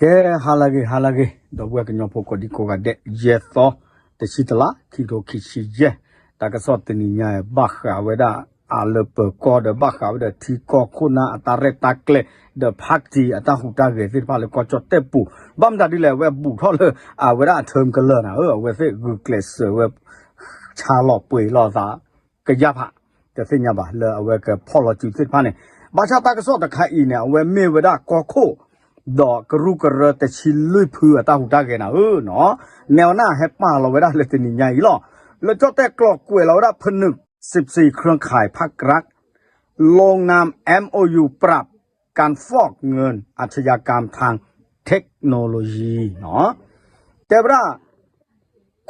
ကဲ ဟါလၢအဂ့ၤ ဟါလၢအဂ့ၤ ဒီပုၢ်ဝဲၢ်ကညီဖိကိးဒံကိးဂၤဒဲး ယဲၢ်သီ တဆံတလါ ခံကထိခံဆံယဲၢ် တၢ်ကစီၣ်တနံၤညါ ဘၣ်ဃးဝဲဒၣ် အလၢပၢၤကီၢ်ဒီး ဘၣ်ဃးဝဲဒီးထံကီၢ်ခိၣ်နၢ်အတၢ်ရဲၣ်တၢ်ကျဲၤ ဒီး party အတၢ်ဟူးတၢ်ဂဲၤသ့ၣ်တဖၣ်လၢကီၢ်ကၠီၣ်တဲၣ်ပူၤ ဘၣ်မတၤဒ်လဲၣ် အဝဲဘူးထီၣ်လၢ အဝဲဒၣ်အ term ကလၢာ်နၤဧၢ အဝဲသ့ၣ်ဂုာ်ကျဲးစၢးဝဲ ဆါလီၤပှ့ၤလီၤသး ကယၢ်ဖး တသ့ၣ်ညါဘၣ် လၢအဝဲကဖီၣ်လီၤစုသ့ၣ်တဖၣ်န့ၣ် ဘၣ်ဆၣ်တၢ်ကစီၣ်တခါအံၤန့ၣ် အဝဲမ့ၢ်ဝဲဒၣ်ကီၢ်ခိၣ် ဒီးကရူၢ်ကရၢတဆံလွံၢ်ဖုအတၢ်ဟူးတၢ်ဂဲၤနၤဧၢနီၤ နဲဝနၢ်ဟဲပာ်လီၤဝဲဒၣ်လၢတနံၤညါအံၤလီၤ လၢကၠီၣ်တဲၣ်ကျိးကွဲးလီၤဝဲဒၣ် ဖနုာ် စစ်ဆေး เครือข่าย พรรครัฐ ลงนาม เอ็มโอยู ปราบการฟอกเงิน อาชญากรรมทางเทคโนโลยี တဲဝဲဒၣ်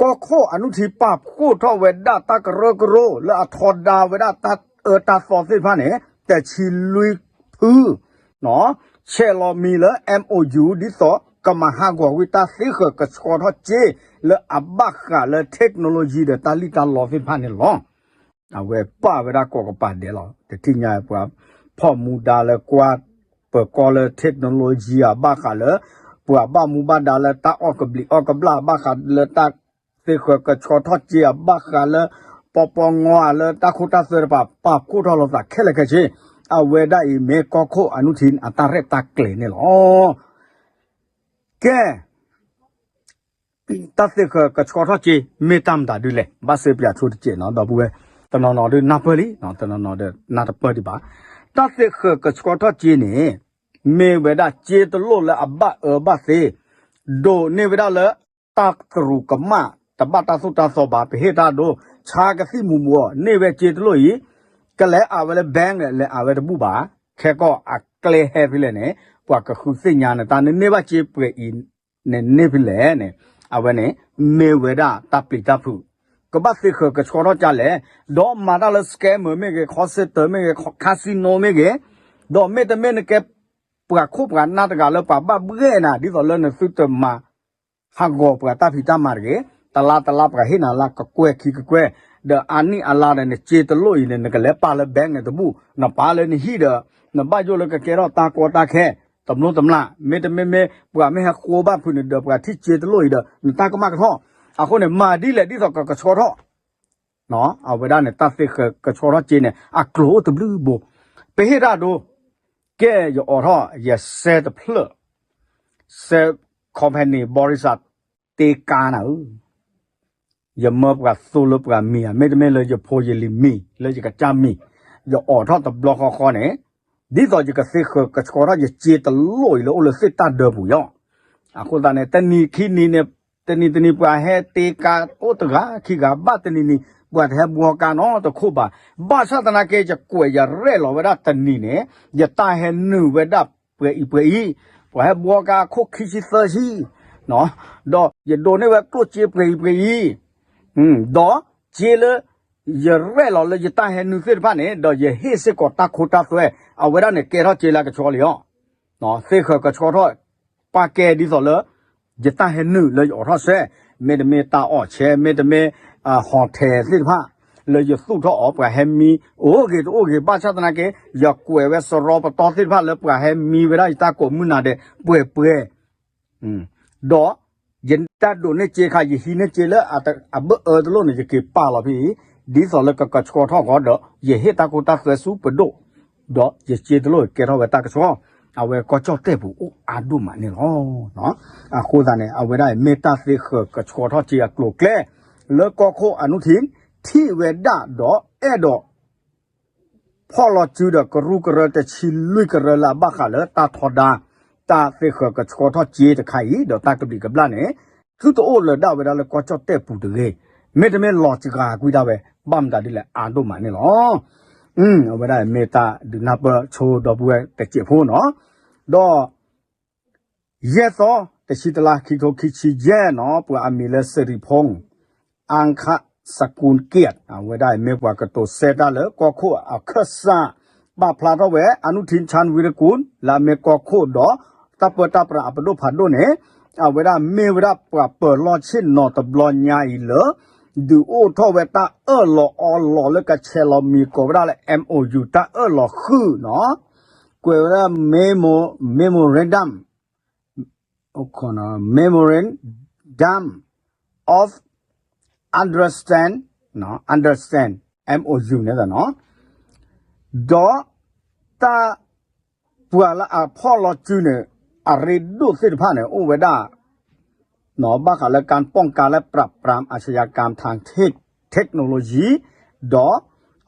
ကီၢ်ခိၣ်အနုထံပာ်ဖှိၣ်ထီၣ်ဝဲဒၣ်တၢ်ကရၢကရိလၢအထီဒါဝဲဒၣ်တၢ်အၢတၢ်သီသ့ၣ်တဖၣ်န့ၣ် တဆံလွံၢ်ဖု ဆဲးလီၤမံၤလၢ เอ็มโอยู ဒ်သိးကမၤဟးဂီၤကွံာ်တၢ်သ့ဃၢၤကဆှီထီၣ်စ့ လၢအဘၣ်ဃးလၢ technology ဒီးတၢ်လံၣ်တၢ်လီသ့ၣ်တဖၣ်န့ၣ်လီၤ. အဝဲပာ်ဝဲဒၣ်ကိးကပၤဒဲးလီၤ. တထံၣ်ညါပှၤဖီၣ်မူဒါလၢကွၢ်ပၢၤကီၢ်လၢ technology အဘၣ်ဃးလၢ ပှၤဘၣ်မူဘၣ်ဒါလၢတၢ်အီၣ်ကဘျံးအီၣ်ကဘျၣ် ဘၣ်ဃးလၢတၢ်သ့ဃၢၤကဆှီထီၣ်စ့ အဘၣ်ဃးလၢ ပီပီငီအလၢတၢ်ခိတၢ်သွဲတပၤ ပာ်ဖှိၣ်ထီၣ်လိာ်သးခဲလၢာ်ခဲဆ့ အဝဲဒၣ်အံၤမ့ၢ်ကီၢ်ခိၣ်အနုထံအတၢ်ရဲၣ်တၢ်ကျဲၤန့ၣ်လီၤ. ကဲ တၢ်သ့ဃၢၤကဆှီထီၣ်စ့ မ့ၢ်တၢ်မတၤဒ်လဲၣ် ဘၣ်စံးပၠးဆိတစဲးနီၤ ဒီပုၢ်ဝဲၢ် တနီၤနီၤဒုးနၢ်ပၢၢ်လံ တနီၤနီၤဒုးနၢ်တပၢၢ်ဒံးဘၣ် တၢ်သ့ဃၢၤကဆှီထီၣ်စ့န့ၣ် မ့ၢ်ဝဲဒၣ်စ့တလိၣ်လၢအဘၣ်အၢဘၣ်သီ ဒိးန့ၢ်ဝဲဒၣ်လၢ တၢ်ကရူၢ်ကမၣ် တဘၣ်တၢ်သိၣ်တၢ်သီဘၣ် ပဟ့ၣ်တၢ်ဒိ ဆါကသံၣ်မူၤမူၤအီၤ န့ၢ်ဝဲစ့တလိၣ်အံၤ ကလဲၤအါဝဲလၢ bank လဲၣ် လဲၤအါဝဲတဘူၣ်ဘၣ် ခဲကီၢ်အကျဲဟဲဖဲလဲၣ်န့ၣ် ပှၤကဃုသ့ၣ်ညါန့ၣ် တၢ်နန့ၢ်ဘၣ်စ့ပှဲၤအံၤန့ၣ် န့ၢ်ဖဲလဲၣ်န့ၣ် အဝဲန့ၣ် မ့ၢ်ဝဲဒၣ်တၢ်ပျံၤတၢ်ဖုး ကဘၣ်သ့ဃၢၤကဆှီထီၣ်ကလဲၣ် ဒီးမၤတၢ်လၢ scammer မ့ၢ်ဂ့ၤ call center မ့ၢ်ဂ့ၤ casino မ့ၢ်ဂ့ၤ ဒီးမ့တမ့ၢ်နကဲ ပှၤခိၣ်ပှၤနၢ်တဂၤလၢပှၤဘၣ်ဘှဲၣ်နၤ ဒ်သိးလၢနသုတမၤ ဟးဂီၤပှၤတၢ်ဖံးတၢ်မၤတဂ့ၤ, တလါတလါပှၤဟ့ၣ်နၤလၢကကွဲၢ်ခံကကွဲၢ်, ဒီးအါနံၣ်အလါဒီးနစ့တလိၣ်အံၤန့ၣ် နကလဲၤပာ်လၢ bank န့ၣ်တဘူၣ်, နပာ်လၢနဟံၣ်ဒီး နဘၣ်ယိၣ်လၢကကဲထီၣ်တၢ်ကီတၢ်ခဲ, တမျိၢ်တမျာ်, မ့တမ့ၢ်မ့ၢ် ပှၤမ့ၢ်ဟဲဃိဘၣ်ဖုးန့ၣ်ဒီး ပှၤထံၣ်စ့တလိၣ်အံၤဒီး နတၢ်ကမၣ်ကထီၣ်, အဃိန့ၣ် မၤဒ်လဲၣ်ဒ်သိးကကဆှီထီၣ် အဝဲဒၣ်န့ၣ် တၢ်သ့ဃၢၤကဆှီထီၣ်စ့န့ၣ် အကျိၤအိၣ်တဘျုးဘိ, ပဟ့ၣ်တၢ်ဒိ, ကဲယအိးထီၣ် ယစဲတဖျၢၣ်, စဲ company ဘီရံစၢ် တ့ကါနၤဧၢ, ယမၢပှၤသိလၢပှၤမံၤဧါ, မ့တမ့ၢ်လၢယဖိယလံၤမံၤ, လၢယကစၢ်မံၤ, ယအိးထီၣ်တဘျီဃီဃီန့ၣ်, ဒ်သိးယကသ့ဃၢၤကဆှီထီၣ်ယစ့တလိၣ်အံၤလၢအိၣ်လၢသ့ၣ်တၢ်ဒၢပူၤလီၤ. အဃိသတးန့ၣ် တနံၤခံနံၤန့ၣ် တနံၤတနံၤပှၤဟဲတ့ကါအိၣ်တဂၤခံဂၤ, ဘၣ်တနံၤနံၤ ပှၤတဟဲဘှီကါနီတခိၣ်ဘၣ်. ဘၣ်ဆၣ်သနာ်က့ ယကွဲးယရဲၣ်လီၤဝဲဒၣ်တနံၤန့ၣ် ယတၢ်ဟဲနုာ်ဝဲဒၣ်ပှဲၤအံၤပှဲၤအံၤ, ပှၤဟဲဘှီကါအခိၣ်ခံဆံသၢဆံ, ဒီးယဒိးန့ၢ်ဝဲကျိၣ်စ့ပှဲၤအံၤပှဲၤအံၤ, ဒီးစ့လၢ ယရဲၣ်လီၤလၢယတၢ်ဟဲနုာ်သ့ၣ်တဖၣ်န့ၣ် ဒီးယဟ့ၣ်စ့ၢ်ကီးတၢ်ခိတၢ်သွဲ, အဝဲဒၣ်န့ၣ်ကဲထီၣ်စ့လၢကဆှီလံလီၤ. သ့ဃၢၤကဆှီထီၣ် ပာ်ကဲဒ်သိးလၢ ယတၢ်ဟဲနုာ်လၢယအိးထီၣ်စဲ, မ့တမ့ၢ်တၢ်အီၣ်ဆဲ, မ့တမ့ၢ် hotel သ့ၣ်တဖၣ် လၢယသူၣ်ထီၣ်အီၤ ပှၤဟဲမံအိၣ်ဂ့ၤတအိၣ်ဂ့ၤ, ဘၣ်ဆၣ်သနာ်က့ ယကွဲးဝဲစရီပတီၢ်သ့ၣ်တဖၣ်လၢပှၤဟဲမံဝဲဒၣ်ယတၢ်ကိးမုၢ်နၤဒဲးပှဲၤပှဲၤ ဒီးယတၢ်ဒိးန့ၢ်စ့ခါ ယဟံးန့ၢ်စ့လၢ အဘၢၣ်အၢတလိၣ်န့ၣ် ယက့ၤပာ်လီၤဖဲအံၤ, ဒ်သိးလၢကကဆှီထီၣ်ဃီဒီး ယဟ့ၣ်တၢ်ခိတၢ်သွဲဆူပဒိၣ်, ဒီးယစ့တလိၣ်ကဲထီၣ်ဝဲတၢ်ကဆှီ, အဝဲကီၢ်ကၠီၣ်တဲၣ်ပူၤအိၣ်အါဒိၣ်မးန့ၣ်လီၤ. အဃိသတးန့ၣ် အဝဲဒၣ်မ့ၢ်တၢ်သ့ဃၢၤကဆှီထီၣ်စ့အကျိၤအကျဲ, လၢကီၢ်ခိၣ်အနုထံး ထံၣ်ဝဲဒၣ်ဒီးအဲၣ်ဒိး ဖီၣ်လီၤစုဒီးကရူၢ်ကရၢတဆံလွံၢ်ကရၢလၢအဘၣ်ဃးလၢတၢ်ထီဒါ တၢ်သ့ဃၢၤကဆှီထီၣ်စ့တခါအံၤ ဒီးတၢ်ကဘျံးကဘျၣ်န့ၣ် သုတအိၣ်လၢၤဒၣ်ဝဲဒၣ်လၢကီၢ်ကၠီၣ်တဲၣ်ပူၤတဂ့ၤ, မ့တမ့ၢ်လီၤစှၤကွံာ်ဒၣ်ဝဲ ဘၣ်မတၤဒ်လဲၣ်အါဒိၣ်မးန့ၣ်လီၤ. အဝဲဒၣ်မ့ၢ်တၢ်ဒုးနၢ်ပၢၢ်ဆိဒီပုၢ်ဝဲၢ်တစဲးဖိနီၤ, ဒီး ယဲၢ်သီ တဆံတလါ ခံကထိခံဆံယဲၢ်နီၤ ပှၤအမံၤလၢ စံးရံဖီ အၣ်ခၣ်စကူၣ်က့ၣ် အဝဲဒၣ်မ့ၢ်ပှၤကတိၤဆၢတၢ်လၢကီၢ်ခိၣ်အခၢၣ်စး ပာ်ဖျါထီၣ်ဝဲ အနုထံး ချၢၣ်ဝံရကူၣ် လၢအမ့ၢ်ကီၢ်ခိၣ်ဒီး တၢ်ပၢတၢ်ပြးအပဒိၣ်ဖးဒိၣ်န့ၣ် အဝဲဒၣ်မ့ၢ်ဝဲဒၣ်ပှၤပၢၤလီၢ်ဆ့ၣ်နီၤတဘျီညါအံၤလၢ ဒုးအိၣ်ထီၣ်ဝဲတၢ်အၢၣ်လီၤအီလီၤလၢကဆဲးလီၤမံၤကိးဝဲဒၣ်လၢ MOU တၢ်အၢၣ်လီၤဃုာ်နီၤ, ကွဲးဝဲဒၣ် Memo- Memorandum memorandum of understand, understand, M O U န့ၣ်လီၤ. ဒီးတၢ် ပှၤလၢအဖီၣ်လီၤစုန့ၣ် အရ့ဒိၣ်သ့ၣ်တဖၣ်န့ၣ် အိၣ်ဝဲဒၣ် ဘၣ်ဃးလၢ การป้องกันและปราบปรามอาชญากรรมทาง เทคโนโลยี ဒီး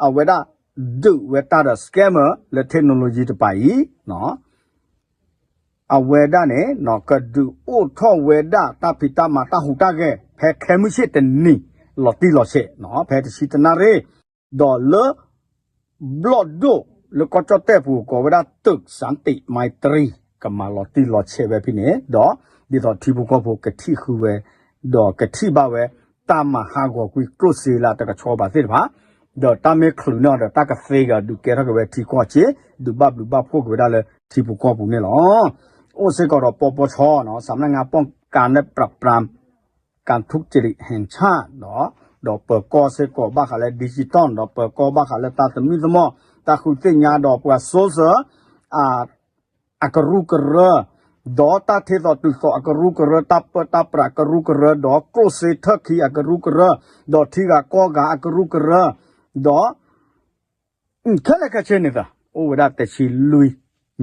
အဝဲဒၣ်ဒုးဝဲတၢ်ဒီး scammer လၢ technology တပၤအံၤ အဝဲဒၣ်န့ၣ် ကဒုးအိၣ်ထီၣ်ဝဲဒၣ်တၢ်ဖံးတၢ်မၤတၢ်ဟူးတၢ်ဂဲၤ ဖဲခဲမုၢ်ဆ့ၣ်တနံၤ လီၤတံၢ်လီၤဆဲး ဖဲတဆံတနၣ်ရံၣ် ဒီးလၢ ဘျီၣ်ဒိၣ်လၢကီၢ်ကၠီၣ်တဲၣ်ပူၤ ကိးဝဲဒၣ် ตึกสันติมัยตรี ကမၤလီၤတံၢ်လီၤဆဲးဝဲဖဲန့ၣ် ဒီးဒ်သိးထံဖိကီၢ်ဖိကထံၣ်ဃုာ်ဝဲ ဒီးကထံၣ်ဘၣ်ဝဲ တၢ်မၤဟးဂီၤကွံာ်ကျိၣ်စ့လၢအတကဆှီဘၣ်သ့ၣ်တဖၣ် ဒီးတၢ်မ့ၢ်ချုးန့ၢ်အီၤဒီးတၢ်ကသ့က့ၤဒုးကဲထီၣ်က့ၤဝဲထံကီၢ်စ့ ဒုးဘၣ်ဘျုးဘၣ်ဖှိၣ်က့ၤဝဲဒၣ်လၢထံဖိကီၢ်ဖိန့ၣ်လီၤ. အိၣ်စ့ၢ်ကီးဒီးပီပီဆီ สำนักงานป้องกันและปราบปราม การทุจริตแห่งชาติ ဒီးပၢၤကီၢ်စ့ၢ်ကီးဘၣ်ဃးလၢ ดิจิทัล ဒီးပၢၤကီၢ်ဘၣ်ဃးလၢတၢ်သမံသမိး တၢ်ဃုသ့ၣ်ညါဒီးပှၤစိစၢၤ အကရူၢ်ကရၢ, ဒီးတၢ်ထဲသိးတုၤသိးအကရူၢ်ကရၢ, တၢ်ပၢတၢ်ပြးအကရူၢ်ကရၢ, ဒီးကျိၣ်စ့ထၢၣ်ခံအကရူၢ်ကရၢ, ဒီးထံဂၤကီၢ်ဂၤအကရူၢ်ကရၢ, ဒီး ခဲလၢာ်ခဲဆ့န့ၣ်သး အိၣ်ဝဲဒၣ်တဆံလွံၢ်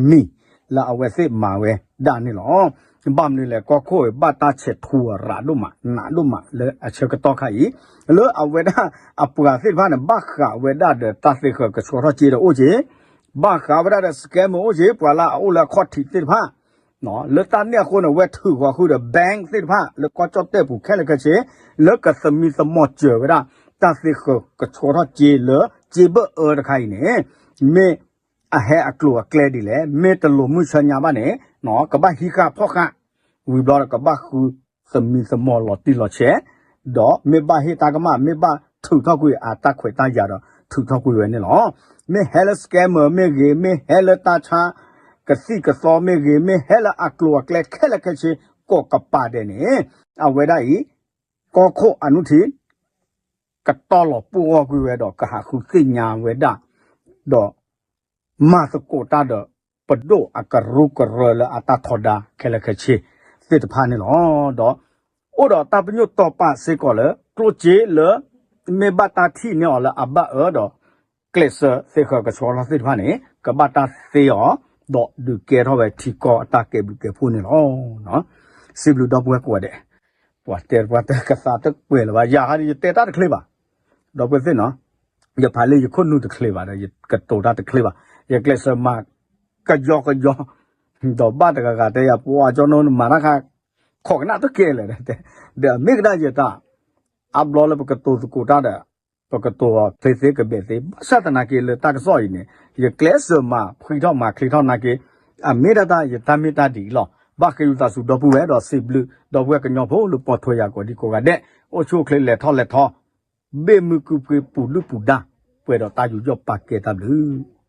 မံၤ လၢအဝဲသ့ၣ်မၤဝဲဒၣ်န့ၣ်လီၤ. ဘၣ်မနုၤလဲၣ် ကီၢ်ခိၣ်အံၤ ဘၣ်တၢ်ဆဲးထူအရးဒိၣ်မး နးဒိၣ်မးလၢအဆၢကတီၢ်ခါအံၤ လၢအဝဲဒၣ်အပှၤသ့ၣ်တဖၣ်န့ၣ် ဘၣ်ဃးဝဲဒၣ်ဒီးတၢ်သ့ဃၢၤကဆှီထီၣ်စ့ဒီးအိၣ်က့ၤ ဘၣ်ဃးဝဲဒၣ်ဒီး scammer အိၣ်က့ၤ ပှၤလၢအအိၣ်လၢအခီၣ်ထံးသ့ၣ်တဖၣ် လၢတၢ်န့ၣ်အဃိန့ၣ် အဝဲထုးဃီၤဃုာ်ဒီး bank သ့ၣ်တဖၣ် လၢကီၢ်ကၠီၣ်တဲၣ်ပူၤခဲလၢာ်ခဲဆ့ လၢကသမံသမိးစၢၤဝဲဒၣ် တၢ်သ့ဃၢၤကဆှီထီၣ်စ့လၢစ့ဘၢၣ်အၢတခါအံၤန့ၣ် မ့ၢ်အဟဲအကျိၤအကျဲဒ်လဲၣ်, မ့ၢ်တလိၤမုၢ်ဆၢညါဘၣ်န့ၣ် ကဘၣ်ဟံးဃာ်ဖီၣ်ဃာ် ဝံၤဘျီဒီးကဘၣ်ဃုသမံသမိးလီၤတံၢ်လီၤဆဲး, ဒီးမ့ၢ်ဘၣ်ဟ့ၣ်တၢ်ကမၣ် မ့ၢ်ဘၣ်ထုးထီၣ်ကွံာ်အတၢ်ခွဲးတၢ်ယာ်ဒီးထုးထီၣ်ကွံာ်ဝဲန့ၣ်လီၤ. မ့ၢ်ဟဲလၢ scammer မ့ၢ်ဂ့ၤ, မ့ၢ်ဟဲလၢတၢ်ဆါကသံၣ်ကသီမ့ၢ်ဂ့ၤ, မ့ၢ်ဟဲလၢအကျိၤအကျဲခဲလၢာ်ခဲဆ့ကိးကပၤဒဲးန့ၣ် အဝဲဒၣ်အံၤ ကီၢ်ခိၣ်အနုထံး ကတီၢ်လီၤပှီၢ်ကွံာ်ဝဲဒီးကဟးဃုသ့ၣ်ညါဝဲဒၣ် ဒီး မၤသကိးတၢ်ဒီး ပဒိၣ်အကရူၢ်ကရၢလၢအတၢ်ထီဒါခဲလၢာ်ခဲဆ့သ့ၣ်တဖၣ်န့ၣ်လီၤ. ဒီး အိၣ်ဒီးတၢ်ပညိၣ်တီၢ်ပာ်စ့ၢ်ကီးလၢ ကျိၣ်စ့လၢ မ့ၢ်ဘၣ်တၢ်ထံၣ်န့ၢ်အီၤလၢအဘၣ်အၢဒီး ကျဲးစၢးသ့ဃၢၤကဆှီထီၣ်သ့ၣ်တဖၣ်န့ၣ် ကဘၣ်တၢ်သ့အီၤ ဒီးဒုးကဲထီၣ်ဝဲထံကီၢ်အတၢ်ကဲဘျုးကဲဖှိၣ်န့ၣ်လီၤ. စံးဘျုးဒီပုၢ်ဝဲၢ်ကိးဂၤဒဲး, ပှၤတဲပှၤတဲကသးတကွဲးလၢၤဘၣ်, ယၤဟီဒ်ယတဲတၢ်တချ့ဘၣ်, ဒီပုၢ်ဝဲၢ်သ့ၣ်နီၤ, ယဖးလၢယခိၣ်နူာ်တချ့ဘၣ်ဒီး ယကတိၤတၢ်တချ့ဘၣ်, ယကျဲးစၢးမၤကယီကယီ, ဒီးဘၣ်တဂၤဂၤတဲယၤ ပှၤကၠီနီမၤတၢ်ခါ ခိးကနၣ်တကဲလဲၣ်, ဒီးမ့ၢ်ကဒၣ်ယတၢ် အါဘျီလၢပကတိၤသကိးတၢ်ဒီး ပကတိၤအီၤချ့သ့ကဘဲးသ့, ဘၣ်ဆၣ်သနာ်က့လၢတၢ်ကစီၣ်အံၤန့ၣ် ယကျဲးစၢးမၤဖှံထီၣ်မၤချ့ထီၣ်နာ်က့, အမ့ၢ်ဒၣ်တၢ်ယတၢ်မ့ၢ်တၢ်ဒ်အံၤလီၤ. ဘၣ်ဃ့ယုာ်သးဆူဒီပုၢ်ဝဲၢ်ဒီးစံးဘျုး ဒီပုၢ်ဝဲၢ်ကညီဖိလၢပိာ်ထွဲယၤကိးဒံကိးဂၤဒဲး, အိၣ်ဆူၣ်အိၣ်ချ့လဲၤထီၣ်လဲၤထီ, ဘ့ၣ်မုၢ်ကုၢ်ပှ့ၤပူၤဒုၣ်ပူၤဒါ, ပှဲၤဒီးတၢ်ယူးယီၣ်ပာ်ကဲတၢ်ဘျုး